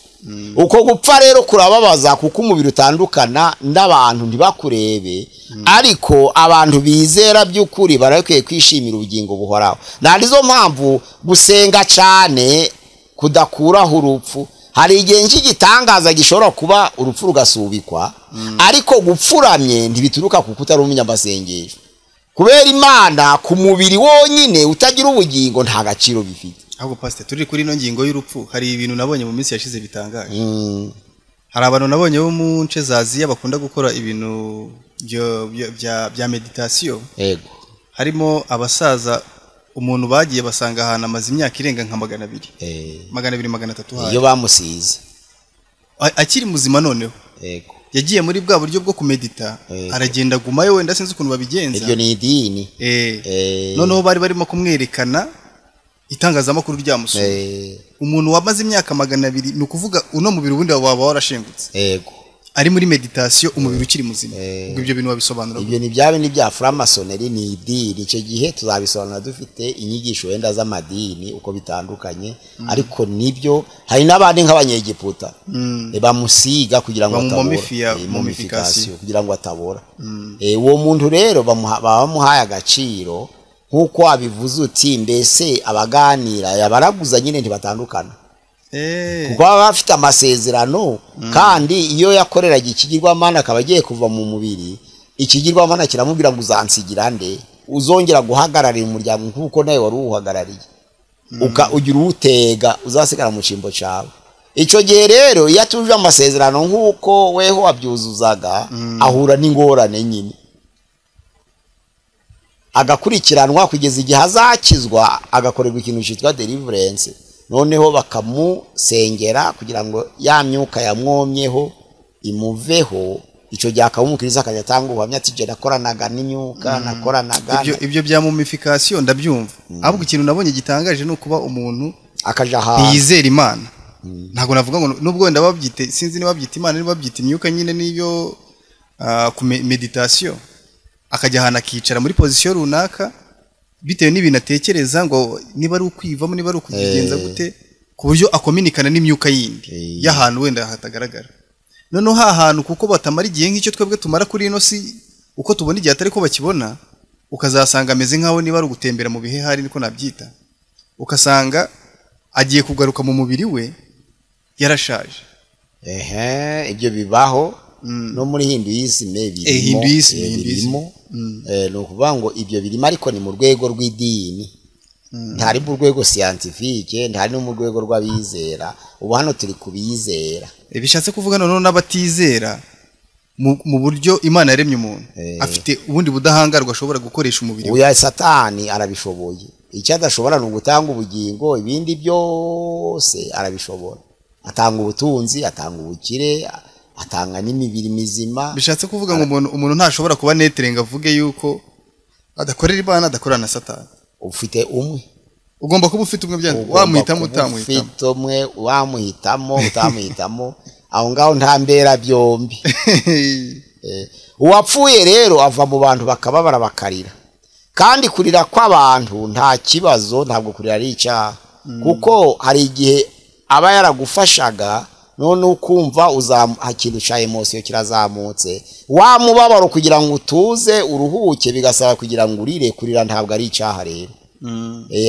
Uko gupfa rero kurababaza kuko umubiri utandukana n'abantu ntibakurebe, ariko abantu bizera by'ukuri barakwiye kwishimira ubugingo buhoraho. Nta mpamvu gusenga cyane kudakuraho urupfu. Hari igihe cy'igitangaza gishobora kuba urupfu rugasubikwa, ariko gupfuramye ntibituruka kuko utari umunyamasengesho. Kubera Imana ku mubiri wonyine utagira ubugingo nta gaciro bifite. Ahubwo pastor, turi kuri ino ngingo y'urupfu, hari ibintu nabonye mu minsi yashize bitangaje. Hari abantu nabonye bo mu nce za Aziya bakunda gukora ibintu bya meditation. Yego. Harimo abasaza umuntu bagiye basanga ahantu amaze imyaka irenga nka 200. 200 300 hari. Iyo bamusize akiri muzima noneho. Yego. Yagiye muri bwa buryo bwo kumedita, aragenda gumayo wenda sinzi ukuntu babigenza. Iryo ni idini. Noneho bari barimo kumwerekana itangazamakuru ryamusuye. Umuntu wamaze imyaka 200, ni ukuvuga uno mubiri ubundi waba warashengutse. Yego. Ari muri meditation umubiri ukiri muzima. Ubwo ibyo bintu wabisobanura. Ibyo ni bya bindi bya franc-maçonnerie, ni idini. Icyo gihe tuzabisobanura dufite inyigisho wenda z'amadini uko bitandukanye, ariko nibyo hari n'abandi nk'abanyegiputa bamusiga kugira ngo atabora, mumification kugira ngo atabora. Uwo muntu rero bamuhaye agaciro nkuko abivuze uti mbese abaganira yabaraguza nyine ntibatandukana. Kuko baba bafite amasezerano, kandi iyo yakoreraga ikigirwamana akaba agiye kuva mu mubiri, ikigirwamana kiramubwira ngo uzansigira nde, uzongera guhagararira umuryango nkuko nawe wari uwuhagarariye, ugira uwutega uzasigara mu cyimbo cyawe. Icyo gihe rero iyo atuje amasezerano nkuko weho wabyuzuzaga, ahura n'ingorane nyine, agakurikiranwa kugeza igihe azakizwa, agakorerwa ikintu cyitwa deliverance. Noneho bakamusengera kugira ngo ya myuka yamwomyeho imuveho. Icyo gihe akaba umukiriza akajya atanga ubuhamya ati je nakoranaga n'imyuka, nakoranaga. Ibyo bya mumification ndabyumva. Ahubwo ikintu nabonye gitangaje ni ukuba umuntu akaja ahantu yizera Imana. Ntabwo navuga ngo nubwo wenda babyite, sinzi niba babyita Imana niba babyita imyuka nyine niyo ku meditation, akajya ahantu akicara muri position runaka bitewe n'ibintu atekereza ngo niba ari ukwivamo niba ari ukubigenza gute, ku buryo akominikana n'imyuka yindi y'ahantu wenda hatagaragara. Noneho ha hantu kuko batamara igihe nk'icyo twebwe tumara kuri ino si, uko tubona igihe atari ko bakibona, ukazasanga ameze nkaho niba ari ugutembera mu bihe hari niko nabyita, ukasanga agiye kugaruka mu mubiri we yarashaje. Ibyo bibaho no muri Hinduism birimo. Ni ukuvuga ngo ibyo birimo, ariko ni mu rwego rw'idini, ntari mu rwego scientifique, ntari no mu rwego rw'abizera. Ubu hano turi kubizera. Bishatse kuvuga noneho n'abatizera mu buryo Imana yaremye umuntu afite ubundi budahangarwa ashobora gukoresha umubiri we. Oya, Satani arabishoboye. Icyo adashobora ni ugutanga ubugingo, ibindi byose arabishobora. Atanga ubutunzi, atanga ubukire, atanga n'imibiri mizima. Bishatse kuvuga ngo umuntu ntashobora kuba neterenga avuge yuko adakorera Imana adakorana na Satani. Ufite umwe, ugomba kuba ufite umwe byanze, wamuhitamo utamuhitamo. Ufite umwe, wamuhitamo utamuhitamo, aho ngaho nta mbera byombi. Uwapfuye rero ava mu bantu bakababara bakarira, kandi kurira kw'abantu nta kibazo, ntabwo kurira ari icyaha, kuko hari igihe aba yaragufashaga none ukumva ikintu cya emosiyo kirazamutse, wa mubabaro kugira ngo utuze uruhuke bigasaba kugira ngo urire. Kurira ntabwo ari icyaha rero,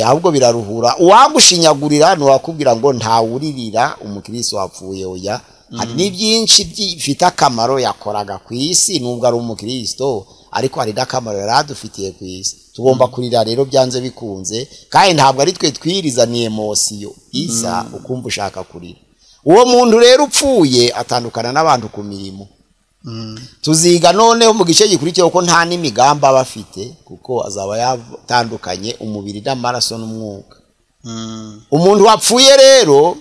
ahubwo biraruhura. Uwagushinyagurira ntiwakubwira ngo ntawuririra umukristo wapfuye, oya. Hari n'ibyinshi bifite akamaro yakoraga ku isi nubwo ari umukristo, ariko hari n'akamaro yari adufitiye ku isi. Tugomba kurira rero byanze bikunze, kandi ntabwo ari twe twiriza, ni emosiyo isa ukumva ushaka kurira. Uwo muntu rero upfuye atandukana n'abantu ku mirimo. Tuziga noneho mu gice gikurikiyeho ko nta n'imigambi aba afite, kuko azaba yatandukanye umubiri n'amaraso n'umwuka. Umuntu wapfuye rero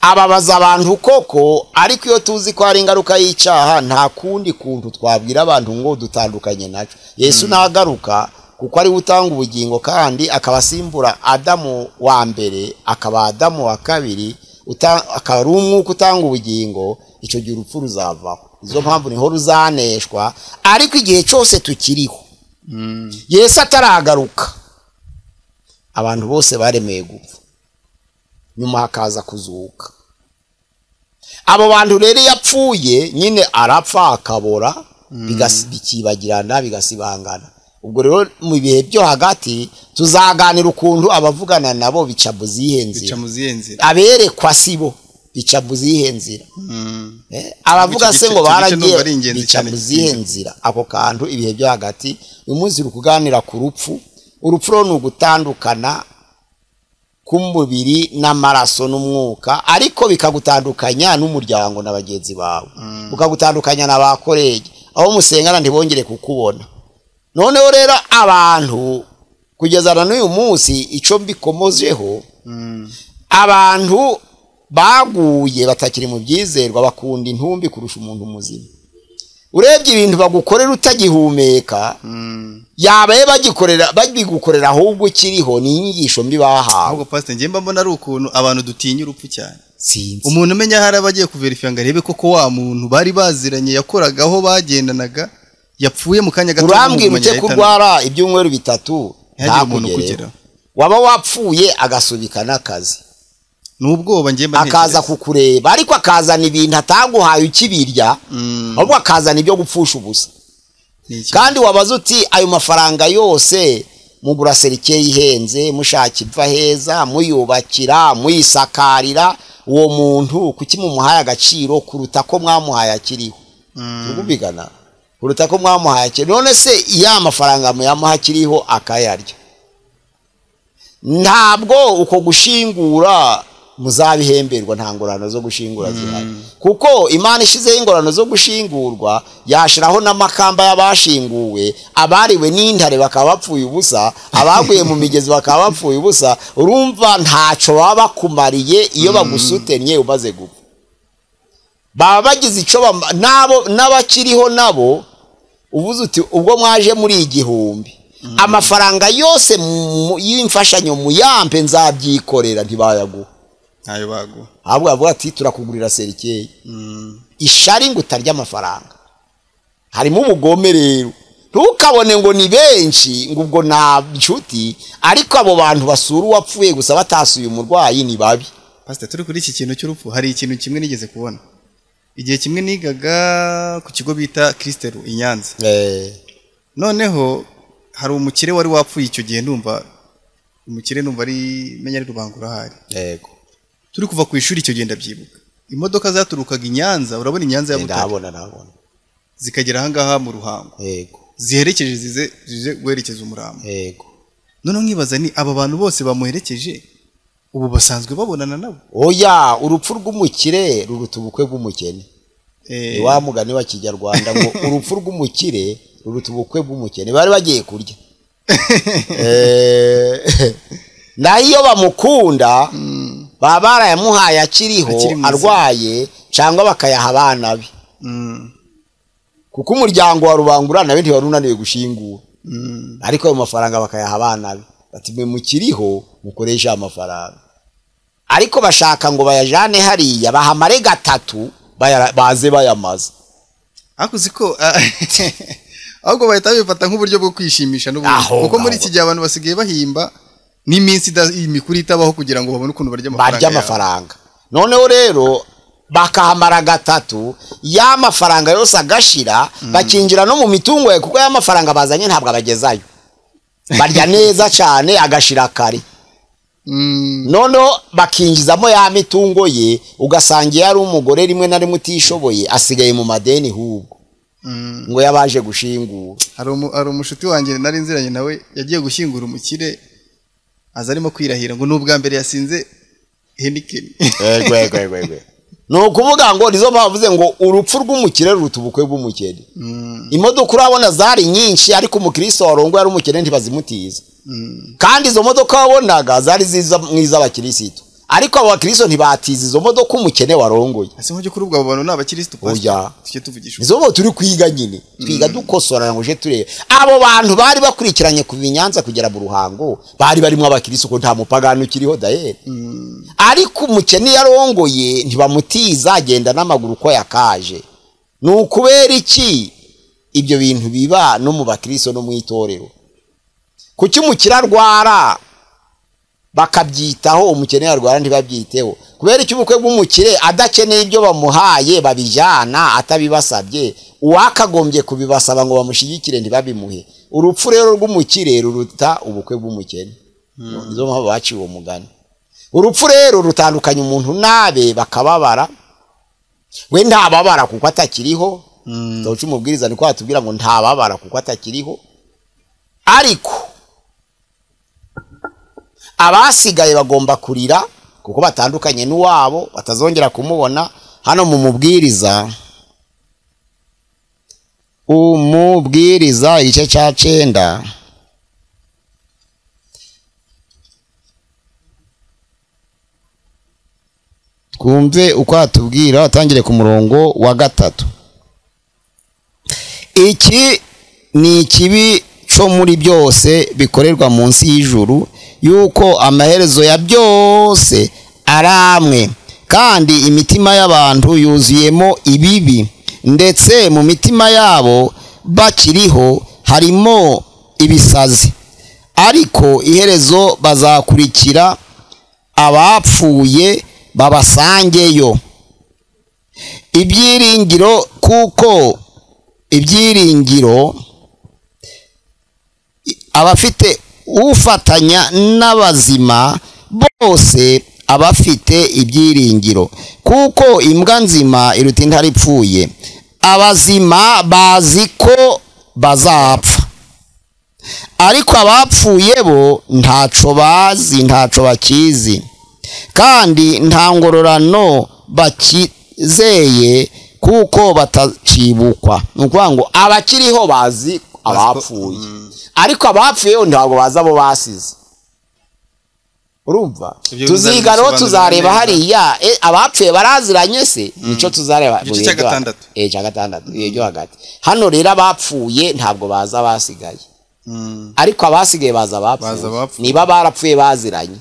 ababaza abantu koko, ariko iyo tuzi ko hari ingaruka y'icyaha nta kundi kuntu twabwira abantu ngo dutandukanye nacyo. Yesu nagaruka kuko ari utanga ubugingo, kandi akaba asimbura Adamu wa mbere akaba Adamu wa kabiri, akaba ari umwuka utanga ubugingo. Icyo gihe urupfu ruzavaho. Izo mpamvu niho ruzaneshwa, ariko igihe cyose tukiriho Yesu ataragaruka, abantu bose baremeye gupfa, nyuma hakaza kuzuka. Abo bantu rero iyo apfuye nyine arapfa akabora, bikibagirana, bigasibangana. Ubwo rero mu bihe byo hagati tuzaganira ukuntu abavugana nabo bica mu zihe nzira, aberekwa sibo bica mu zihe nzira, abavuga se ngo baragiye bica mu zihe nzira. Ako kantu ibihe byo hagati. Uyu munsi uri kuganira ku rupfu. Urupfu rero ni ugutandukana k'umubiri n'amaraso n'umwuka, ariko bikagutandukanya n'umuryango na bagenzi bawe, ukagutandukanya na ba korege aho musengana ntibongere kukubona. Noneho rero abantu kugeza na n'uyu munsi icyo mbikomozeho, abantu baguye batakiri mu byizerwa bakunda intumbi kurusha umuntu muzima. Urebye ibintu bagukorera utagihumeka, yabaye bagikorera babigukorera ahubwo ukiriho, ni inyigisho mbi bahawe. Ahubwo pastor, njye mbona ari ukuntu abantu dutinya urupfu cyane. Sinzi umuntu umenya hari abagiye kuverifya ngo arebe koko wa muntu bari baziranye yakoragaho bagendanaga yapfuye mu kanya gato. Urambwira ute kurwara ibyumweru 3 nta waba wapfuye agasubika n'akazi, nubwoba njye mba akaza kukureba, ariko akazana ibintu ataguhaye ukibirya, ahubwo akazana ibyo gupfusha ubusa. Kandi wabaza uti ayo mafaranga yose mugura serikeye ihenze, mushaka iva heza, muyubakira, muyisakarira, uwo muntu kuki mumuhaye agaciro kuruta ko mwamuhaye akiriho? Turumvikana? Kuruta ko mwamuhaye akiriho. None se ya mafaranga muyamuha akiriho akayarya, ntabwo uko gushingura muzabihemberwa, nta ngorano zo gushingura zihari. Kuko Imana ishizeho ingorano zo gushingurwa, yashiraho n'amakamba y'abashinguwe, abariwe n'intare bakaba bapfuye ubusa, abaguye mu migezi bakaba bapfuye ubusa. Urumva ntaco baba bakumariye iyo bagusutenye umaze gupfa. Baba bagize ico nabo n'abakiriho nabo uvuze uti ubwo mwaje muri 1000 amafaranga yose y'imfashanyo muyampe nzabyikorera, ntibayaguha. Ntayo baguha. Ahubwo avuga ati turakugurira serikeye. Ishari ngo utarya amafaranga. Harimo ubugome rero. Ntukabone ngo ni benshi ngo ubwo nta nshuti, ariko abo bantu basura uwapfuye gusa batasuye umurwayi ni babi. Pastor, turi kuri iki kintu cy'urupfu hari ikintu kimwe nigeze kubona. Igihe kimwe nigaga ku kigo bita Kristeru i Nyanza. Noneho hari umukire wari wapfuye icyo gihe, ndumva umukire numva ari menya ari Rubangura hari. Yego. Turi kuva ku ishuri icyo gihe ndabyibuka. Imodoka zaturukaga i Nyanza, urabona i Nyanza ya Butare. Ndabona. Zikagera aha ngaha mu Ruhango. Yego. Ziherekeje zize guherekeza umurambo. Yego. Noneho nkibaza ni aba bantu bose bamuherekeje ubu basanzwe babonana nabo? Oya, urupfu rw'umukire ruruta ubukwe bw'umukene. Ni wa mugani wa Kinyarwanda ngo urupfu rw'umukire ruruta ubukwe bw'umukene. Bari bagiye kurya. Na iyo bamukunda baba barayamuhaye akiriho arwaye, cyangwa bakayaha abana be. Kuko umuryango wa Rubangura nawe ntiwari unaniwe gushingura, ariko ayo mafaranga bakayaha abana be, bati mwe mukiriho mukoresha amafaranga. Ariko bashaka ngo bayajane hariya bahamare 3 baze bayamaze. Ariko uziko ahubwo bahita bifata nk'uburyo bwo kwishimisha n'ubundi, kuko muri iki gihe abantu basigaye bahimba n'iminsi imikuru itabaho kugira ngo babone ukuntu barya amafaranga. Noneho rero bakahamara 3 ya mafaranga yose agashira, bakinjira no mu mitungo ye, kuko ya mafaranga bazanye ntabwo abagezayo. Barya neza cyane agashira kare. Noneho bakinjizamo ya mitungo ye, ugasanga yari umugore rimwe na rimwe utishoboye asigaye mu madeni hubwo ngo yabaje gushingura. Hari umushuti wanjye nari nziranye nawe yagiye gushyingura umukire, aza arimo kwirahira ngo n'ubwa mbere yasinze Heineken. Yego. Ni ukuvuga ngo nizo bavuze ngo urupfu rw'umukire ruruta ubukwe bw'umukene. Imodoka urabona zari nyinshi, ariko umukristo warongo yari umukene ntibazimutiza. Kandi izo modoka wabonaga zari ziza mw'iz'abakristo, ariko abo bakristo ntibatiza izo modoka umukene warongoye. Ese nk'ujye kuri ubwo abo bantu ni abakristo? Oya, tujye tuvugisha izo bo turi kwiga nyine, twiga dukosora ngo je turebe. Abo bantu bari bakurikiranye kuva i Nyanza kugera mu Ruhango bari barimo abakristo, ko nta mupagano ukiriho dahere. Ariko umukene yarongoye ntibamutiza, agenda n'amaguru ko yakaje. Ni ukubera iki ibyo bintu biba no mu bakristo no mu itorero? Kuki umukire arwara Bakabyitaho, umukene yarwara ntibabyiteho. Kubera iki ubukwe bw'umukire adakeneye ibyo bamuhaye babijyana atabibasabye, uwakagombye kubibasaba ngo bamushyigikire ntibabimuhe. Urupfu rero rw'umukire ruruta ubukwe bw'umukene. Nizo mpamvu baciye uwo mugani. Urupfu rero rutandukanya umuntu n'abe bakababara. We ntababara kuko atakiriho. Igitabo cy'umubwiriza niko hatubwira ngo ntababara kuko atakiriho. Ariko abasigaye bagomba kurira kuko batandukanye n'uwabo, batazongera kumubona. Hano mu mubwiriza, umubwiriza igice cya 9, twumve uko atubwira, atangire ku murongo wa 3. Iki ni ikibi cyo muri byose bikorerwa munsi y'ijuru, yuko amaherezo ya byose ari amwe, kandi imitima y'abantu yuzuyemo ibibi, ndetse mu mitima yabo bakiriho harimo ibisazi. Ariko iherezo bazakurikira abapfuye babasangeyo. Ibyiringiro, kuko ibyiringiro abafite ufatanya n'abazima bose abafite ibyiringiro, kuko imbwa nzima iruta intare ipfuye. Abazima bazi ko bazapfa, ariko abapfuye bo ntaco bazi, ntaco bakizi, kandi nta ngororano bakizeye kuko batacibukwa. Ni ukuvuga ngo abakiriho bazi abapfuye, ariko abapfuye ntabwo bazi abo basize. Urumva tuziga rero, tuzareba hariya abapfuye baraziranye se, nico tuzareba Igice cya 6. Cya 6 ibyo hagati. Hano rero abapfuye ntabwo baza abasigaye, ariko abasigaye baza abapfuye. Niba barapfuye baziranye,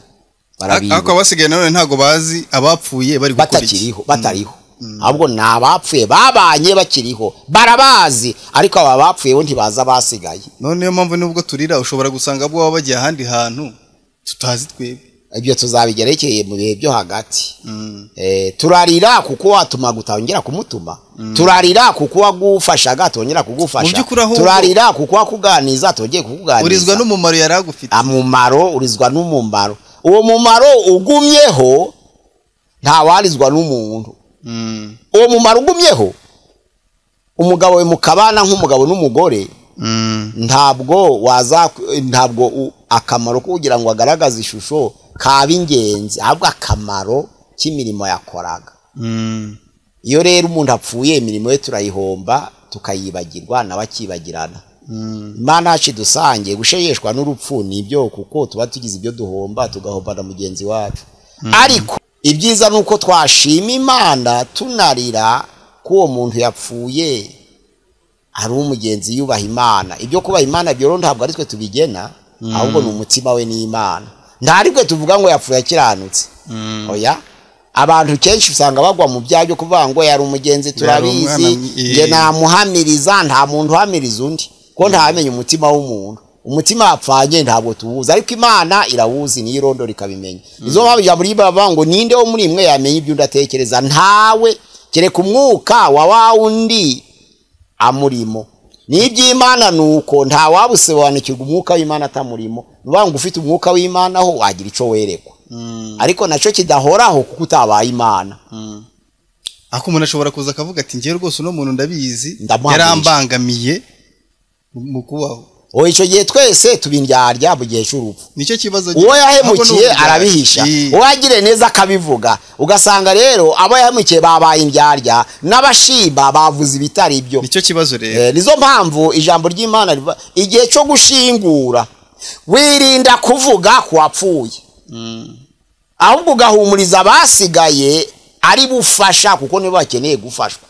ariko abasigaye none ntabwo bazi abapfuye bari gukora iki, batakiriho, batariho. Ahubwo ni abapfuye babanye bakiriho barabazi, ariko aba bapfuye bo ntibaza abasigaye. None niyo mpamvu nubwo turira ushobora gusanga abo baba bagiye ahandi hantu tutazi twebwe. Ibyo tuzabigerekeye mu bihe byo hagati. Turarira kuko watuma gutongera kumutuma, turarira kuko wagufashaga tongera kugufasha, turarira kuko wakuganiza tongeye kukuganiza. Urizwa n'umumaro yaragufite. Amumaro, urizwa n'umumaro. Uwo mumaro ugumyeho ntawarizwa n'umuntu. Uwo mumaro ugumyeho, umugabo we mukabana nk'umugabo n'umugore, ntabwo waza, ntabwo akamaro kugira ngo agaragaze ishusho kaba ingenzi, ahubwo akamaro k'imirimo yakoraga. Iyo rero umuntu apfuye imirimo ye turayihomba, tukayibagirwa n'abakibagirana. Imana yacu dusangiye gushegeshwa n'urupfu nibyo, kuko tuba tugize ibyo duhomba, tugahomba na mugenzi wacu. Ariko ibyiza nuko twashima Imana tunarira ko uwo muntu yapfuye ari umugenzi yubaha Imana. Ibyo kubaha Imana byo ntabwo ari twe tubigena, ahubwo ni umutima we n'Imana. Ntaribwe tuvuga ngo yapfuye akiranutse. Oya, abantu kenshi usanga bagwa mu byaha byo kuvuga ngo yari umugenzi turabizi, nge namuhamiriza. Nta muntu uhamiriza undi, ko ntamenye umutima w'umuntu. Umutima wapfanye ntabwo tuwuzi, ariko Imana irawuzi, niyo irondo rikabimenya. Izo mpamvu ijambo ry'Imana ngo ninde wo muri mwe yamenye ibyo ndatekereza? Ntawe, kereka umwuka wa wa wundi amurimo. N'iby'Imana nuko ntawabusobanukirwa umwuka w'Imana atamurimo. Nuvuga ngo ufite umwuka w'Imana ho wagira ico werekwa, ariko naco kidahoraho kuko utabaye Imana. Ako umuntu ashobora kuza akavuga ati ngiye rwose uno muntu ndabizi yarambangamiye mu kubaho. Oya, icyo gihe twese tubindyarya mu gihe cy'urupfu. Nicyo kibazo. Uwo yahemukiye arabihisha, uwo yagiriye neza akabivuga. Ugasanga rero abo yahemukiye babaye indyarya, n'abashimba bavuze ibitari byo. Nicyo kibazo rero. Nizo mpamvu ijambo ry'Imana rivuga igihe cyo gushingura wirinda kuvuga ku wapfuye, ahubwo ugahumuriza abasigaye ari bufasha, kuko nibo bakeneye gufashwa.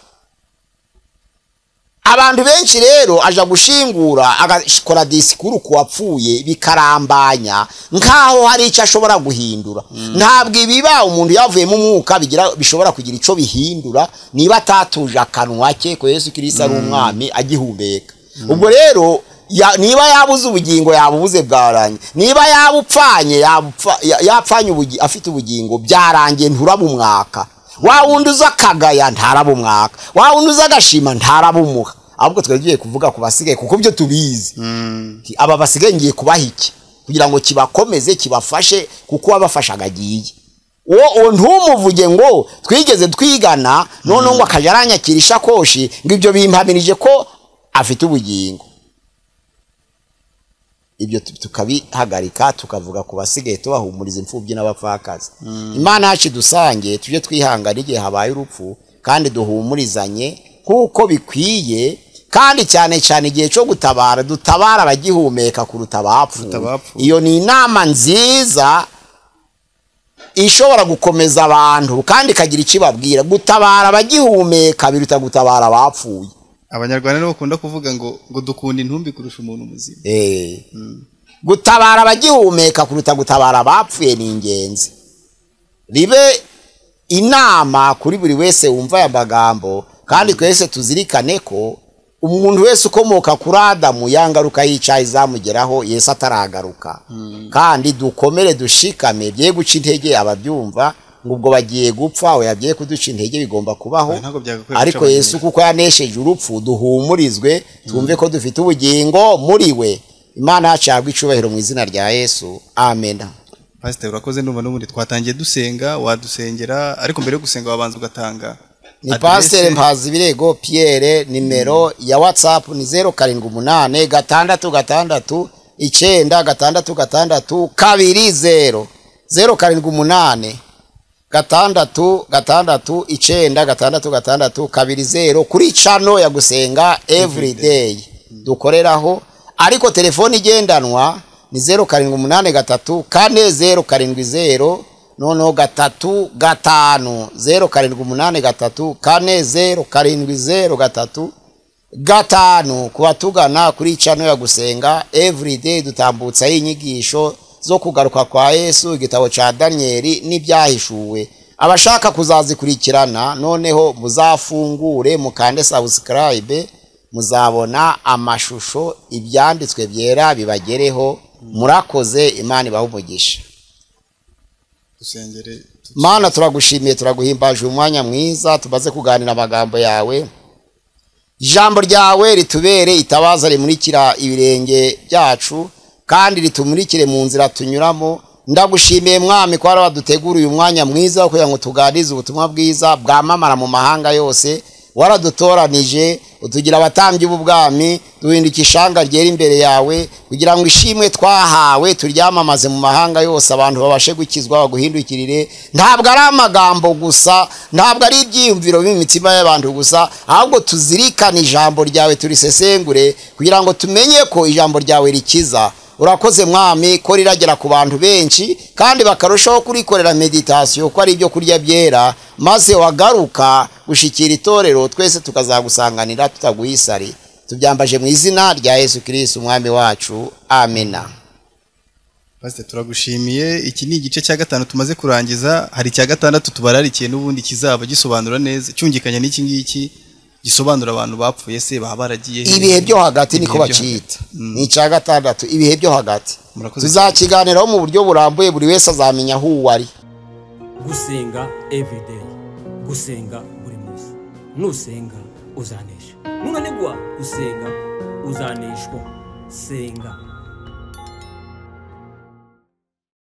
Abantu benshi rero aja gushingura agakora disikuru ku wapfuye bikarambanya nkaho hari icyo ashobora guhindura. Ntabwo ibiba umuntu yavuyemo umwuka bigira bishobora kugira ico bihindura niba atatuje akanwa ke ko Yesu Kristo ari umwami agihumeka. Ubwo rero Niba yabuze ubugingo yabubuze bwarangiye, niba yabupfanye yapfanye afite ubugingo byarangiye, nturabumwaka. Wa wundi uza akagaya ntarabumwaka, wa wundi uza agashima ntarabumuha. Ahubwo twari tugiye kuvuga ku basigaye kuko byo tubizi. Aba basigaye ngiye kubaha iki kugira ngo kibakomeze kibafashe, kuko wabafashaga agiye. Uwo ntumuvuge ngo twigeze twigana none ngo akajya aranyakira ishakoshi ngo ibyo bimpamirije ko afite ubugingo. Ibyo tukabihagarika tukavuga ku basigaye tubahumuriza imfubyi n'abapfakazi. Imana yacu dusange tujye twihangana igihe habaye urupfu, kandi duhumurizanye kuko bikwiye, kandi cyane cyane igihe cyo gutabara dutabara abagihumeka kuruta abapfuye. Iyo ni inama nziza ishobora gukomeza abantu kandi ikagira ikibabwira. Gutabara abagihumeka biruta gutabara abapfuye. Abanyarwanda nibo bakunda kuvuga ngo dukunda intumbi kurusha umuntu muzima. Gutabara abagihumeka kuruta gutabara abapfuye ni ingenzi. Ribe inama kuri buri wese wumva aya magambo, kandi twese tuzirikane ko umuntu wese ukomoka kuri Adamu yangaruka yicaye izamugeraho Yesu ataragaruka. Kandi dukomere dushikame, bye guca intege ababyumva ngo ubwo bagiye gupfa, oya bye kuduca intege bigomba kubaho. Ariko Yesu kuko yanesheje urupfu, duhumurizwe twumve ko dufite ubugingo muri we. Imana yacu ihabwe icyubahiro mu izina rya Yesu, amen. Pastor urakoze, ndumva n'ubundi twatangiye dusenga, wadusengera, ariko mbere yo gusenga wabanza ugatanga. Ni Pastor Mpazibirego Pierre, nimero ya WhatsApp ni 078 6 6 9 6 6 20 078 6 6 9 6 6 20 kuri channel ya Gusenga Everyday dukoreraho. Ariko telefoni igendanwa ni 0783 4070 noneho 3 5 0783 4070 3 5 kubatugana kuri channel ya Gusenga Everyday. Dutambutsa inyigisho zo kugaruka kwa Yesu, igitabo cha Danieli n'ibyahishuwe. Abashaka kuzazikurikirana noneho muzafungure mukande subscribe, muzabona amashusho ibyanditswe byera bibagereho. Murakoze, Imana ibahe umugisha. Mana turagushimiye, turaguhimbaje umwanya mwiza tumaze kuganira amagambo yawe. Ijambo ryawe ritubere itabaza rimurikira ibirenge byacu, kandi ritumurikire mu nzira tunyuramo. Ndagushimiye Mwami ko waraduteguriye umwanya mwiza kugira ngo tuganirize ubutumwa bwiza bwamamara mu mahanga yose. Waradutoranije utugira abatambyi b'ubwami, duhinduka ishanga ryera imbere yawe, kugira ngo ishimwe twahawe turyamamaze mu mahanga yose, abantu babashe gukizwa baguhindukirire. Ntabwo ari amagambo gusa, ntabwo ari ibyiyumviro by'imitima y'abantu gusa, ahubwo tuzirikane ijambo ryawe turisesengure, kugira ngo tumenye ko ijambo ryawe rikiza. Urakoze Mwami ko riragera ku bantu benshi, kandi bakarushaho kurikorera meditation ko ari ibyo kurya byera, maze wagaruka gushikira itorero twese tukazagusanganira tutaguhisari. Tubyambaje mu izina rya Yesu Kristo Umwami wacu, amena. Pastor turagushimiye. Iki ni igice cya 5 tumaze kurangiza, hari icya 6 tubararikiye n'ubundi kizaba gisobanura neza cyungikanya n'iki ngiki gisobanura abantu bapfuye se baba baragiye ibihe byo hagati, niko bacita ni icya 6, ibihe byo hagati. Tuzakiganiraho mu buryo burambuye, buri wese azamenya aho uwari. Gusenga everyday, gusenga buri munsi. Nusenga uzanesha, nunanigwa gusenga uzaneshwa. Senga.